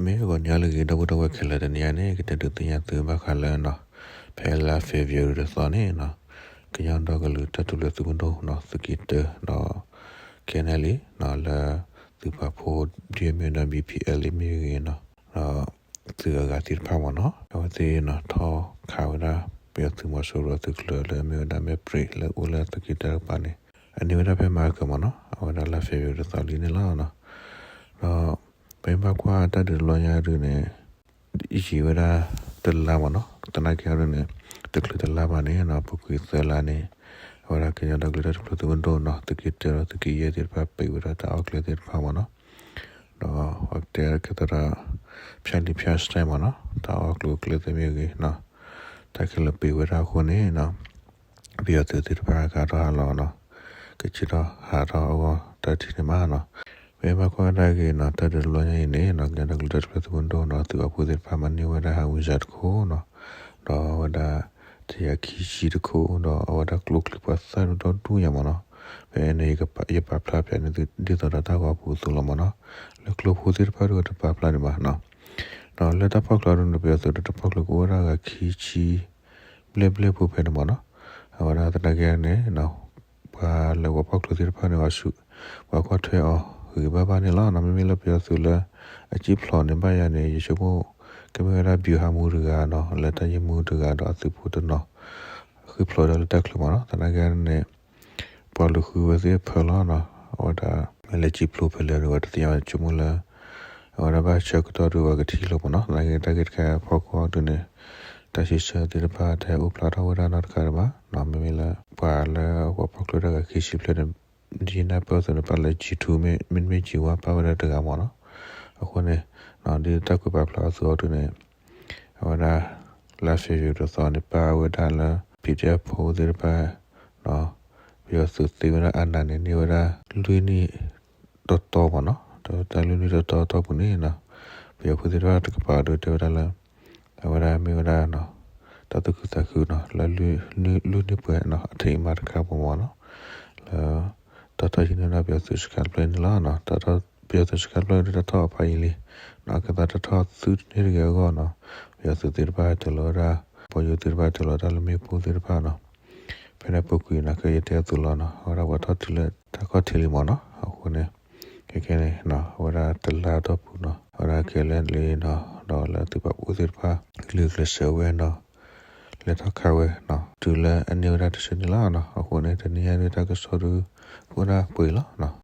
မ့ၢ်ဂီၤညါလၢအဂ့ၤ ဒီပုၢ်ဒီဝဲၢ်ခဲလၢာ်, တနံၤအံၤန့ၣ် ကတဲဒုးသ့ၣ်ညါသုဘၣ်ဃးလၢ ဖဲလါ February တသီန့ၣ် ကညီဒီကလုာ်တၢ်ထူၣ်ဖျဲးသုးမုၢ်ဒိၣ် သုးက့တၢဒီး KNLA လၢသုးပာ်ဖှိၣ်ဒ်အမ့ၢ်ဝဲဒၣ် BPLA မ့ၢ်ဂ့ၤ ဒီး သုးအဂၤသ့ၣ်တဖၣ်မ့ၢ်နီၤ, အဝဲသ့ၣ်ထီၣ်ခးဝဲဒၣ် ပယီၤသုးမီၤစိရိၤသုးကျိၤလၢအမ့ၢ်ဝဲဒၣ် မဲၣ်ပြံး လၢအိၣ်လၢသုးက့တၢတကပၤန့ၣ် အန့ၢ်ဝဲဒၣ်ဖဲမဟါကမ့ၢ်နီၤ, အဝဲဒၣ်လါ February တသီလံန့ၣ်လီၤ. ဒီးပမ့ၢ်ဘၣ်ကွၢ်တၢ်ဒုးတဘျီညါဒုးန့ၣ် ယံာ်ဝဲဒၣ်တလါမ့ၢ်နီၤ, သနာ်က့အီၤဒုးန့ၣ် တချုးတလါဘၣ်န့ၣ် ပူၤကွံာ်သၢလါန့ၣ် အဝဲဒၣ်ကညီဒီကလုာ်တၢ်ထူၣ်ဖျဲးသုးမုၢ်ဒိၣ်နီၤ သုးက့တၢဒီးသုးက့ယဲၢ်သ့ၣ်တဖၣ် ပံးဝဲဒၣ်တၢ်အီၣ်ကျဲသ့ၣ်တဖၣ်မ့ၢ်နီၤ, ဒီးအကတဲကဲသးဒီး ဖၠၣ်လံၣ်ဖၠၣ်စတဲမ့ၢ်နီၤ, တၢ်အီၣ်ကျိၤကျဲသ့ၣ်မ့ၢ်ဂ့ၤ တၢ်ခဲလၢာ်ပံးဝဲဒၣ်အဃိန့ၣ် ပယီၤသုးသ့ၣ်တဖၣ်ကဟးထီၣ်ဟးလီၤနီၤ, ကဆ့ၣ်ထီၣ်ဟးထီၣ်အဂီၢ်တၢ်ထံၣ်န့ၣ်မးနီၤ. ပမ့ၢ်ဘၣ်ကွၢ်ဝဲဒၣ်အဂ့ၢ်နီၤ တၢ်ဒုးတဘျီညါအံၤန့ၣ် ကညီဒီကလုာ်တၢ်ထူၣ်ဖျဲးသုးမုၢ်ဒိၣ်နီၤ သုးပာ်ဖှိၣ်သ့ၣ်တဖၣ်မၤန့ၢ်ဝဲဒၣ် ဟးဝံစၢတခိၣ်နီၤ, ဒီးအဝဲဒၣ် တကယၤခံဆံတခိၣ် ဒီးအဝဲဒၣ်ကျိချံမျိာ်သၣ်ဒိၣ်ဒိၣ်ညါမ့ၢ်နီၤ, ဖဲန့ၣ် ယပာ်ဖျါဖျါန့ၣ် ဒ်သိးဒီးတၢ်ဂီၤပူၤအသိးလီၤမ့ၢ်နီၤ, လၢကျိဖိသ့ၣ်တဖၣ်ဒုးတပာ်ဖျါန့ၣ်ဘၣ်နီၤ. ဒီးလၢတၢ်ဖီၣ်ချၢဒုးန့ၣ် ပယီၤသုးတဖီၣ်ချၢကအိၣ်ဝဲဒၣ်ဂၤခံဆံ ဘျဲၣ်ဘျဲၣ်ဖိဖဲန့ၣ်မ့ၢ်နီၤ, အဝဲဒၣ်သနာ်က့န့ၣ် ပှၤလၢပှၤဖီၣ်ချၢသ့ၣ်တဖၣ်န့ၣ် ပှၤကွၢ်ထွဲအီၤဂ့ၤဘၣ်ဘၣ်န့ၣ်လီၤ. မ့မ့ၢ်လၢပယီၤသုးလၢ အစံၣ်ဖျိးန့ၢ်ဘၣ်ယၤန့ၣ် ယဆိကမိၣ် ကမ့ၢ်ဝဲဒၣ် ဗျူဟာမှူး တဂၤနီၤ လၢတၢ်ယ့ၢ်မူတဂၤဒီးအသုးဖိတနီၤ ဃ့ၢ်ဖျိးဒၣ်လၢတၢ်ချၢမ့ၢ်နီၤ, သနာ်က့န့ၣ် ပှၤလူၤဃုဝဲသ့ၣ်အဖၢလီၤနီၤ, အဝဲဒၣ် မ့ၢ်လဲၤစံၣ်ဖျိးဖဲလဲၣ်ဒုး ပတသ့ၣ်ညါဘၣ် ဆိကမိၣ်လၢ အဝဲဒၣ်ဘၣ်ဆၢကတီၢ်ဒုး ပှၤကထံၣ်လိာ်မ့ၢ်နီၤ, သနာ်က့တၢ်ဂ့ၢ်တခါဖီခိၣ်ဒုးန့ၣ် တၢ်စံးဆၢသ့ၣ်တဖၣ် တဟဲအိၣ်ဖျါထီၣ်ဝဲဒၣ်နီတခါဒံးဘၣ်, မ့မ့ၢ်လၢ ပှၤလၢပှၤဖီၣ်ချၢတဂၤခံဆံဘျဲၣ်န့ၣ် ဒ်နၢ်ပၢၢ်အသိးန့ၣ် ပာ်လၢ G two မ့တမ့ၢ် G one ပာ်ဝဲဒၣ်တဂၤမ့ၢ်နီၤ, အဃိန့ၣ် ဒ်တၢ်ကွဲးပာ်ဖျါအသိးအီၤဒုးန့ၣ် အဝဲဒၣ် လါ February တသီန့ၣ် ပာ်ဝဲဒၣ်လၢ PDF ဖိသ့ၣ်တဖၣ် ပယီၤသုးသ့ဝဲဒၣ်အနးန့ၣ် န့ၢ်ဝဲဒၣ်လွံၢ်နံၣ်တီတီမ့ၢ်နီၤ, ဒီးတၢ်လွံၢ်နံၣ်တီတီအတီၢ်ပူၤန့ၣ် ပယီၤဖိသ့ၣ်တဖၣ်တကပၤဒုးတဲဝဲဒၣ်လၢ အဝဲဒၣ်မ့ၢ်ဝဲဒၣ် တၢ်သူၣ်ခုသးခုနီၤ လၢလွံၢ်နံၣ်ပှဲၤနီၤ အထိမ်းအမှတ်တခါပူၤမ့ၢ်နီၤ, လၢ တၢ်ထီၣ်ဟံးန့ၢ်ဒၣ်ပယီၤသုးစခါတဖျၢၣ်န့ၣ်လီၤ. တၢ်ထီၣ်ပယီၤသုးစခါတဖျၢၣ်ဒုး တၢ်ထီၣ်အဖးယံာ်လံ, အကသးတၢ်ထီၣ်သုတန့ၢ်တဂ့ၤအဂီၢ်နီၤ, ပယီၤသုးသ့ၣ်တဖၣ်ဟဲတၢၤလီၤဝဲဒၣ် ပယီၤသုးသ့ၣ်တဖၣ်ဟဲတၢၤလီၤဝဲဒၣ်လၢမ့ၣ်ပိၢ်သ့ၣ်တဖၣ်နီၤ, ဖဲန့ၣ်ပူၤကွံာ်နီၤ ကယတဲအသိးလီၤနီၤ အဝဲဒၣ်ပှၤထီၣ်တုၤလၢတၢ်ခီၣ်ထံးလံမ့ၢ်နီၤ, အဃိန့ၣ် ခဲခဲန့ၣ် အဝဲဒၣ်တလါအတီၢ်ပူၤနီၤ အဝဲဒၣ်ခဲလၢာ်လံနီၤ ဒီးလၢသုးပာ်ဖှိၣ်သ့ၣ်တဖၣ် ကလုာ်ကျဲးစၢးဝဲနီၤ လဲၤထီၣ်ခးဝဲနီၤ တုၤလၢအန့ၢ်ဝဲဒၣ်တဆၢန့ၣ်လီၤနီၤ. အဃိန့ၣ် တနံၤညါဒုးတၢ်ကစီၣ်ဒုး ကအိၣ်ဒၣ်ပှဲၤလီၤနီၤ.